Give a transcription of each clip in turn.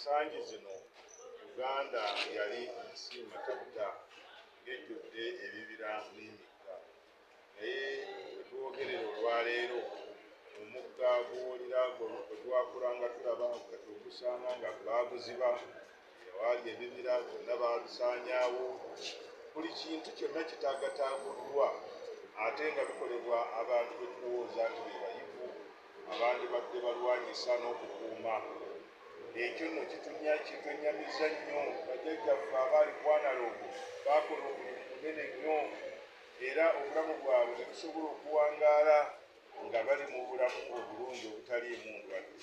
Ensangi zino Uganda yali nsi matabuta ng'ejjudde ebibira n'emigga, naye we twogerera olwaleero, omugga guwulira gwe twakulanga tulaba kati ogusanga nga baaguziba, ewaali ebibira byonna baabisaanyaawo, buli kintu kyonna kitaagataguddwa, ate nga bikolebwa abantu be tulowooza nti be bayivu abandibadde balwanyisa n'okukuuma. Ekyo nno kitwennyamiza nnyo. Bajjajjaffe abaali ku analogue baakola omulimu munene nnyo, era obulamu bwabwe ne busobola okuwangaala nga bali mu bulamu obulungi obutaliimu ndwadde.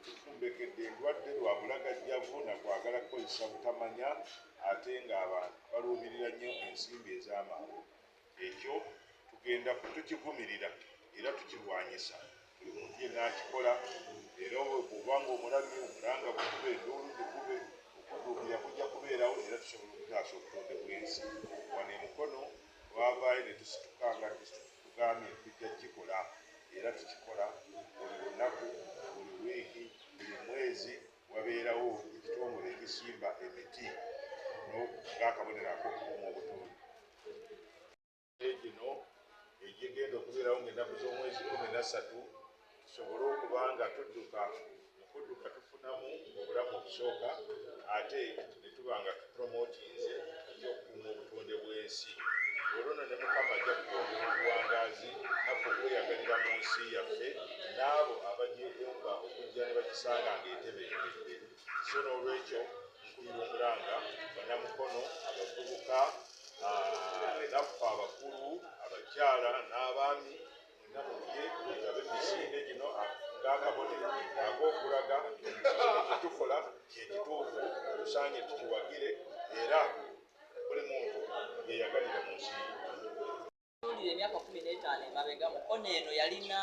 Tufumbekedde endwadde lwa bulagajjavu na kwagala kukozesa butamanya, ate ng'abantu baluubirira nnyo ensimbi ez'amangu. Ekyo tugenda tukivumirira era tukirwanyisa. Buli muntu yenna akikola, era bw'oba ng'omulabye, omulanga gukube, enduulu gikube, okudduukirira kujja kubeerawo era tusobola okutaasa obutonde bw'ensi. Wano e Mukono twavaayo ne tusituka nga disitulikiti, tugambye tujja kukikola era tukikola. Buli lunaku, buli wiiki, buli mwezi wabeerawo ekitongole ekisimba emiti ng'akabonero ak'okukuuma obutonde. Gino egigenda okubeerawo ng'ennaku z'omwezi 13, tusobole okuba nga tudduka. Mu kudduka tufunamu obulamu okusooka, ate ne tuba nga tupromotinze ekyokukuuma obutonde bw'ensi. Olwo nno ne Mukama ajja kutwongera obuwangaazi, naffe okweyagalira mu nsi yaffe, n'abo abagyegomba okujja ne bagisanga ng'etebenkedde. So n'olwekyo nkubira omulanga Bannamukono, abavubuka, naffe abakulu, abakyala n'abaami, mwenna mujje mwetabe emisinde gino ng'akabonero ak'okulaga nti kino kye tukola kyekituufu, tusaanye tukiwagire, era buli muntu yeyagalire mu nsi ye. Tuwulira emyaka 15 emabega, Mukono eno yalina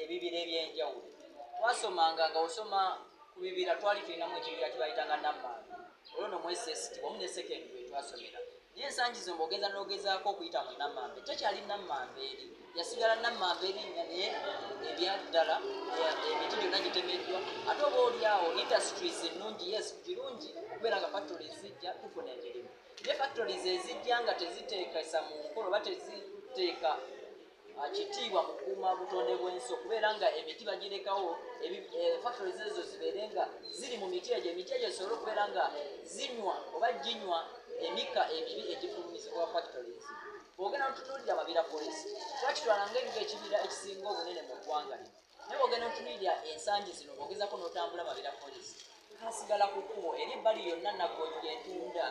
ebibira ebyenjawulo. Twasomanga nga osoma ku bibira, twali tulinamu ekibira kibayitanga Nammambe, olwo no mu SST wamu ne secondary twasomera. Naye ensangi zino bw'ogeza n'ogezaako okuyita mu Nammambe, tekyali Nammambe eri, yasigala Nammambe erinnya, naye ebyaddala emiti gyonna gitemeddwa. Ate oba oli awo industries ennungi, yes, kirungi okubeera nga factories zijja, tufuna emirimu, naye factories ezijja nga teziteekesa mu nkola oba teziteeka kitiibwa mu kukuuma butonde bw'ensi, okubeera nga emiti bagirekawo, factories ezo zibeere nga ziri mu miti egyo, emiti egyo zisobole okubeera nga zinywa oba ginywa emikka emibi egifulumizibwa factories. Bw'ogenda notunuulira Mabira Forest, twakitwala nga ekibira ekisinga obunene mu ggwanga lino, naye bw'ogenda notunuulira ensangi zino, bw'ogezako n'otambula Mabira Forest, kasigala ku kkubo eri ebbali yonna naggojja etunda.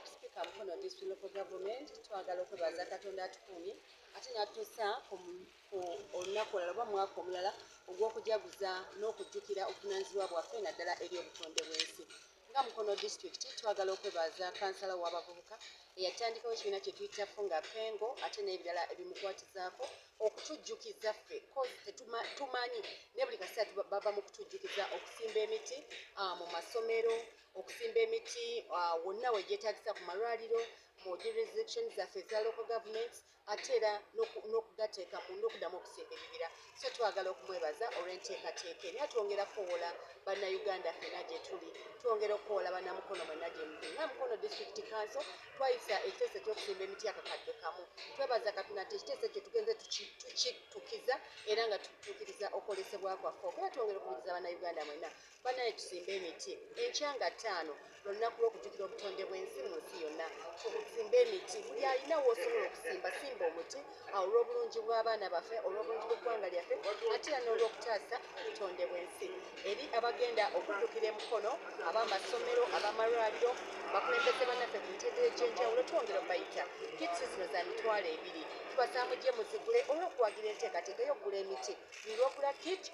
Speaker, Mukono District Local Government, twagala okwebaza Katonda atukuumye ate n'atuusa ku olunaku olulala oba mwaka omulala ogw'okujaguza n'okujjukira obuvunaanyizibwa bwaffe naddala eri obutonde bw'ensi. Nga Mukono District, twagala okwebaza kansala w'abavubuka eyatandikawo ekibiina kye tuyita Funga Pengo, ate n'ebirala ebimukwatizaako okutujjukiza ffe, 'cause tumanyi naye buli kaseera bava mu kutujjukiza okusimba emiti mu masomero, okusimba emiti wonna wegyetagisa, ku malwaliro, mu jurisdiction zaffe eza local governments, ate era n'okugateeka mu n'okuddamu okusimba ebibira. So twagala okumwebaza olw'enteekateeka eno, era twongera kukowola Bannayuganda ffenna gye tuli, twongera okukowola Bannamukono mwenna gye muli. Nga Mukono District Council, twayisa ekiteeso ekyokusimba emiti 1,000. Twebaza Katonda nti ekiteeso ekyo tugenze tukitukiza era nga tutuukiriza okwolesebwa kwaffe okwo. Era twongera okukubiriza Bannayuganda mwenna, bannaye, tusimbe emiti. Enkya nga 5, lunaku lw'okujjukira obutonde bw'ensi mu nsi yonna. Tusimbe emiti. Buli alina w'osobola okusimba, simba omuti awo, olw'obulungi bw'abaana baffe, olw'obulungi bw'eggwanga lyaffe, ate era n'olw'okutaasa obutonde bw'ensi. Eri abagenda okuddukira emukono, ab'amasomero, ab'amalwaliro, bakulembeze bannaffe ku mitendera egy'enjawulo, twongera okubayita. Kits zino za 20,000. Tubasaba mujje muzigule olw'okuwagira enteekateeka ey'okugula emiti. Buli lw'ogula kit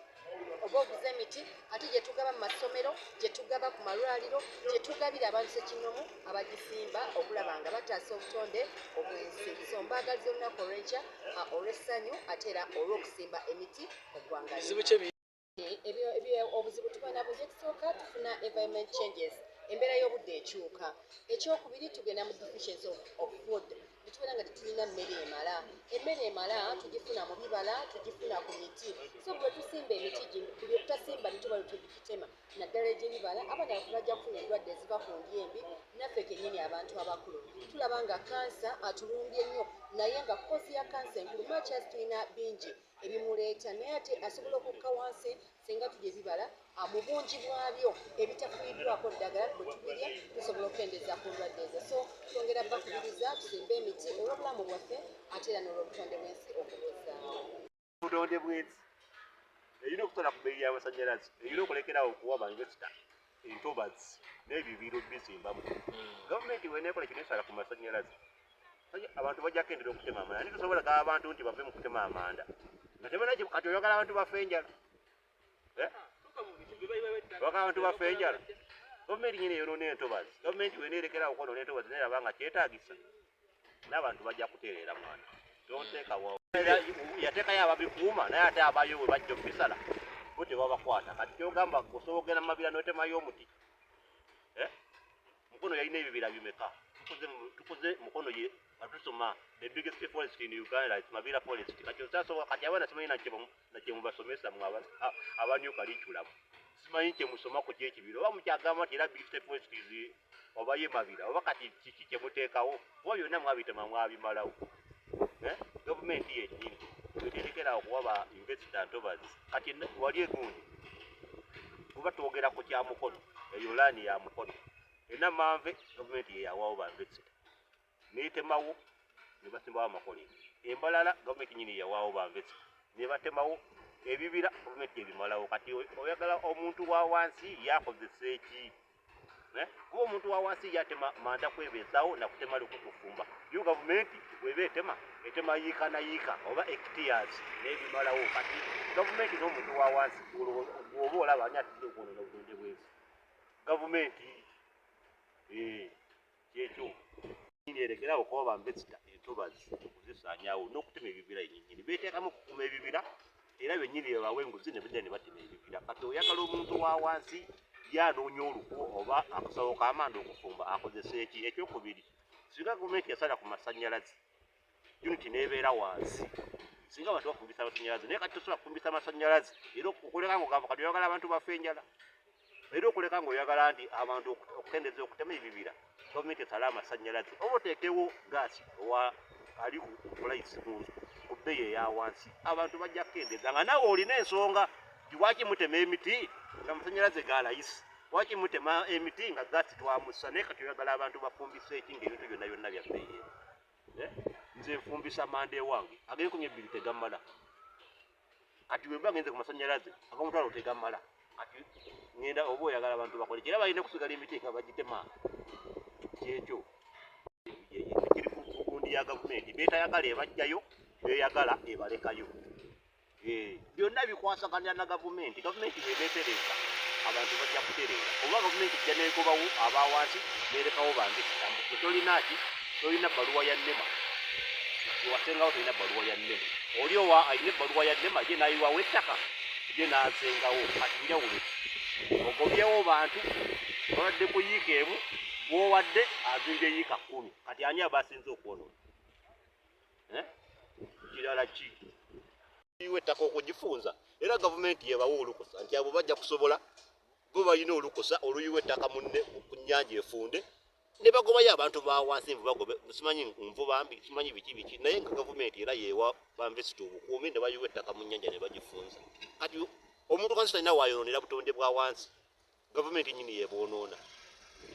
oba oguza emiti, ate gye tugaba mu masomero, gye tugaba ku malwaliro, gye tugabira abantu ssekinomu abagisimba okulaba nga bataasa obutonde obw'ensi. So mbaagaliza olunaku olw'enkya olw'essanyu, ate era olw'okusimba emiti mu ggwanga. Bizibu ki Obuzibu tubona bungi. Ekisooka, tufuna environment changes, embeera y'obudde ekyuka. Ekyokubiri, tugenda mu deficiency of food, netubeera nga tetulina mmere emala. Emmere emala tugifuna mu bibala, tugifuna ku miti. So bwe tusimba emiti gino, buli okutasimba miti oba tugitema naddala naddala egy'ebibala, abaana baffe bajja kufuna endwadde eziva ku ndya embi, naffe kennyini abantu abakulu. Tulaba nga kansa atulumbye nnyo, naye nga cause ya kansa enkulu makyasi tulina bingi ebimuleeta, naye ate asobola okukka wansi singa tulya ebibala mu bungi bwabyo ebitafuyiddwako ddagala. Bwe tubirya tusobola okukendeeza ku ndwadde ezo. So twongera bakubiriza tusimbe emiti olw'obulamu bwaffe ate era n'olw'obutonde bw'ensi okubuzaawo. Obutonde bw'ensi erina okutola ku bbeeyi y'amasannyalaze, erina okulekerawo okuwa ba investor entobazi n'ebibiro bizimbamu. Gavumenti bw'eneekola kino esala ku masannyalaze, abantu bajja kukendera okutema amanda. Naye tosobola gaba abantu nti bave mu kutema amanda nga tebalina. Kati oyagala abantu bafe enjala? Eh? Oyagala abantu bafe enjala? Gavumenti nyini eyonoona entobazi. Gavumenti bw'eneerekerawo okwonoona entobazi neraba nga kyetaagisa, n'abantu bajja kutereera. Mwana tonteekawo yateekayo ababikuuma, naye ate abayo bwe bajja okubisala bo tebabakwata. Kati kyogamba osobola okugenda mu mabira n'otemayo omuti? Eh? Mukono yalina ebibira bimeka? Tukuze Mukono ye nga tusoma the biggest forest in Uganda is Mabira Forest. Kati osasobola kati abaana simanyi nakyemubasomesa mwe aba new curriculum, simanyi kyemusoma ku kyekibira, oba mukyagamba nti era biggest forest is oba ye Mabira, oba kati kiki kyemuteekawo, kuba byonna mwabitema mwabimalawo. Eh? Gavumenti yennyini eterekera okuwa ba investor ntobazi. Kati wali egundi kuba twogera ku kya Mukono, eyo laani ya Mukono enamanve, gavumenti yeyawawo ba investor netemawo ne basimbawo amakolero. Embalala gavumenti nyini yeyawaawo ba investor ne batemawo ebibira, gavumenti ebimalawo. Kati oyagala omuntu wa wansi yakozesa eki? Eh? Kuba omuntu wa wansi yatema manda kwebeezawo nakutema lukukufumba. Yo gavumenti bweba etema, etema yiika na yiika oba hectares n'ebimalawo. Kati gavumenti n'omuntu wa wansi bw'oba olaba ani atidde okwonoona obutonde bw'ensi? Gavumenti. Eh, kyekyo erekerawo kuba ba investor entobazi okuzisaanyaawo n'okutema ebibira. Yennyini beeteekamu okukuuma ebibira, era bennyini bebawa enguzi ne bajja ne batema ebibira. Kati oyagala omuntu wa wansi ye anoonya oluku oba akasawo k'amanda okufumba akozesa eki? Ekyokubiri, singa gavumenti yasala ku masannyalaze, unit n'ebeera wansi, singa abantu bafumbisa amasannyalaze. Naye kati tosobola kufumbisa amasannyalaze, era okuleka ng'ogamba kati oyagala abantu bafe enjala, era okuleka ng'oyagala nti abantu okukendeeza okutema ebibira. Gavumenti esale amasannyalaze oba oteekewo gaasi owa ali ku price ku bbeeyi eya wansi, abantu bajja kukendeeza. Nga naawe olina ensonga nti waki mutema emiti nga amasannyalaze ga layisi, waki mutema emiti nga gaasi twamussa? Naye kati oyagala abantu bafumbisa eki ng'ebintu byonna byonna bya bbeeyi eno? Eh? Nze nfumbisa manda ewange ag'enkumi 2 tegammala. Kati bwe mba ngenze ku masannyalaze ag'omutwalo tegammala. Kati ngenda oba oyagala abantu bakole ki? Era balina okusigala emiti nga bagitema. Kyekyo kiri ku gundi ya gavumenti, beetayagala ebajjayo, beyagala ebalekayo. Eh, byonna bikwasaganya na gavumenti. Gavumenti bwebeetereeza abantu bajja kutereera, oba gavumenti ejja negobawo abawansi nerekawo bambi kitambo. Gwe tolina ki, tolina bbaluwa ya NEMA, wewasengawo tolina bbaluwa ya NEMA. Oli owa alina ebbaluwa ya NEMA ye nayiwawo ettaka ye n'asengawo. Kati njawulo ogobyewo bantu babadde ku yiika emu, gwowadde azimbye yiika 10. Kati ani aba asinze okwonoona? Eh? Kirala ki iwe ettaka okugifunza, era gavumenti yebawa olukusa nti abo bajja kusobola, bo balina olukusa oluyiwa ettaka ku nnyanja efunde, ne bagobayo abantu ba wansi. Nvu bagobe simanyi nvuba mbi, simanyi biki biki, naye nga gavumenti era yewa ba investor obukuumi ne bayiwa ettaka mu nnyanja ne bagifunza. Kati omuntu wansi talina wayonoonera butonde bwa wansi, gavumenti nyini yebwonoona.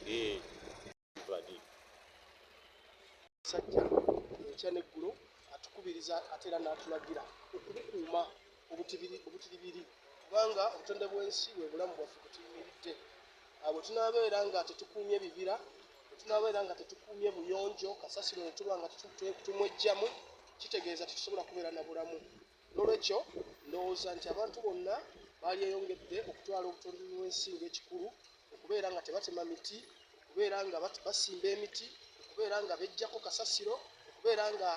Eh, Ivan. Sajja enkya n'eggulo atukubiriza ate era n'atulagira okubukuuma obutiribiri, kubanga obutonde bw'ensi bwe bulamu bwaffe bwe tuyimiridde. Bwe tunaabeera nga tetukuumye bibira, bwe tunaabeera nga tetukuumye buyonjo, kasasiro ne tuba nga tumwejjamu, kitegeeza tetusobola kubeera na bulamu. N'olwekyo ndowooza nti abantu bonna balyeyongedde okutwala obutonde bw'ensi ng'ekikulu, okubeera nga tebatema miti, okubeera nga basimba emiti, okubeera nga beggyako kasasiro, okubeera nga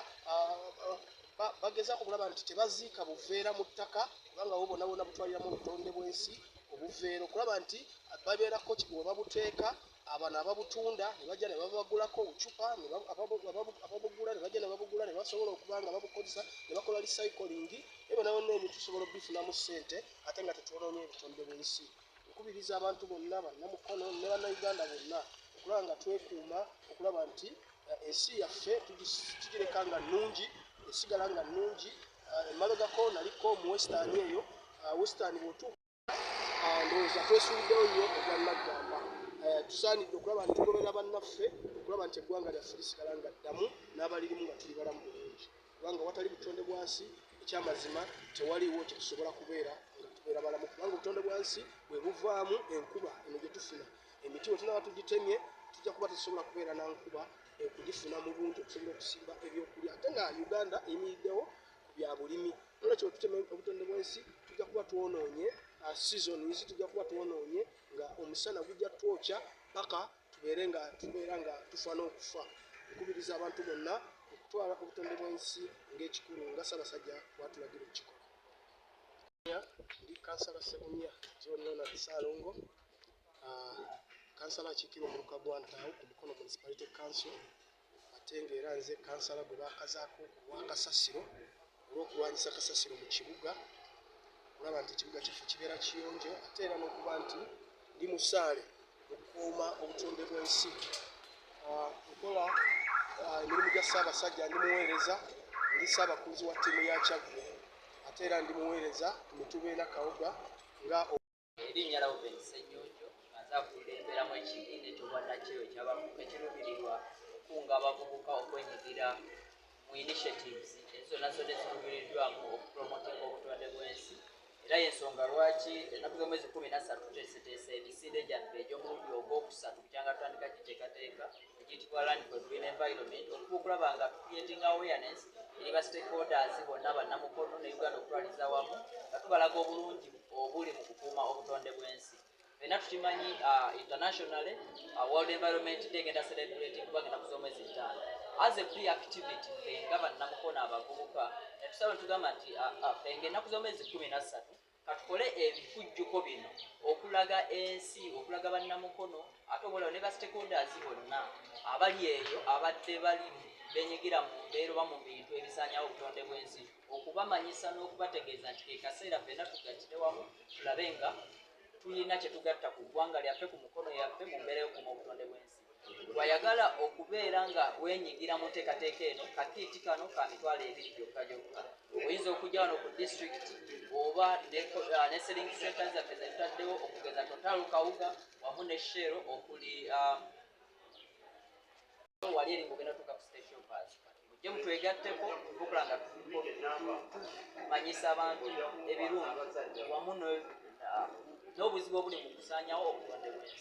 bagezaako okulaba nti tebaziika buveera mu ttaka, kubanga bo bonna bonna butwaliramu obutonde bw'ensi obuveera, okulaba nti babeerako we babuteeka, abano ababutunda ne bajja ne babagulako obucupa, ababugula ne bajja ne babugula ne basobola okuba nga babukozesa ne bakola recycling. Ebyo byonna byonna ebintu tusobola okubifunamu ssente ate nga tetwonoonye obutonde bw'ensi. Nkubiriza abantu bonna bannamukono ne bannayuganda bonna okulaba nga twekuuma, okulaba nti ensi yaffe tugireka nga nnungi, esigala nga nnungi. Emabegako naliko mu Western eyo, Western bw'otuuka ndowooza twesuuliddewo nnyo ogwannaggamba. Tusaanidde okulaba nti tugoberera bannaffe okulaba nti eggwanga lyaffe lisigala nga ddamu n'abalirimu nga tuli balamu bulungi, kubanga watali butonde bwa nsi ekyamazima tewaliiwo kye tusobola kubeera nga tubeera balamu, kubanga obutonde bwa nsi bwe buvaamu enkuba eno gye tufuna. Emiti bwe tunaaba tugitemye tujja kuba tetusobola kubeera na nkuba okugifuna mu bungi okusobola okusimba ebyokulya, ate nga Uganda eyimiriddewo ku bya bulimi. Nolwekyo bwe tutema obutonde bw'ensi tujja kuba twonoonye seasons, tujja kuba twonoonye nga omusana gujja twokya paka tubeere nga tubeera nga tufa n'okufa. Nkubiriza abantu bonna okutwala obutonde bw'ensi ng'ekikulu nga Ssaabasajja bw'atulagira okukikola. Ndi Kansala Ssebunya John Leonard Ssaalongo, kansala akiikirira omuluka gwa Ntaawo ku Mukono Municipality Council, ate ng'era nze kansala gwe baakazaako owa kasasiro olw'okulwanyisa kasasiro mu kibuga, okulaba nti ekibuga kyaffe kibeera kiyonjo, ate era n'okuba nti ndi musaale okukuuma obutonde bw'ensi. Nkola emirimu gya Ssaabasajja, ndi muweereza, ndi ssaabakunzi wa ttiimu ya Kyaggwe, ate era ndi muweereza ku Mituba Kawoga nga Erinnya Reuben Ssenyonjo, nga nze akulemberamu ekibiina eky'obwannakyewa ekyabavubuka ekiruubirirwa okukunga abavubuka okwenyigira mu initiatives ezo zonna zonna eziruubiriddwamu okupromotinga obutonde bw'ensi. Era y'ensonga lwaki ennaku z'omwezi 13 tuteeseteese emisinde gyaffe egy'omulundi ogwokusatu kukyanga tutandika giteekateeka, egiyitibwa Run for Green Environment, okuba okulaba nga creating awareness eri ba stakeholders bonna bannamukono ne Uganda okutwaliza wamu, nga tubalaga obulungi obuli mu kukuuma obutonde bw'ensi. Ffenna tukimanyi, internationally, World Environment Day egenda celebrating kuba ennaku z'omwezi 5. As a free activity, ffe nga bannamukono abavubuka netusaba netugamba nti ffe ng'ennaku z'omwezi 13 katukole ebikujjuko bino okulaga ensi, okulaga bannamukono, ate oboolyawo ne ba stakeholders bonna abali eyo abadde bali benyigira mu mbeera oba mu bintu ebisaanyawo obutonde bw'ensi, okubamanyisa n'okubategeeza nti ke kaseera ffenna tugattire wamu tulabe nga tulina kye tugatta ku ggwanga lyaffe, ku mukono yaffe, mu mbeera y'okukuuma obutonde bw'ensi. Bw'ayagala okubeera nga weenyigira mu nteekateeka eno, ka kit kano ka 20,000 gyokka gyokka. Oyinza okujja wano ku district oba ne selling centers zaffe zetutaddewo, okugeza Total Kawuga wamu ne Shell okuli wali eri ng'ogenda tuuka ku station bus. Mujje mutwegatteko tukola nga tumanyisa abantu ebirungi wamu n'obuzibu obuli mu kusaanyawo obutonde bw'ensi.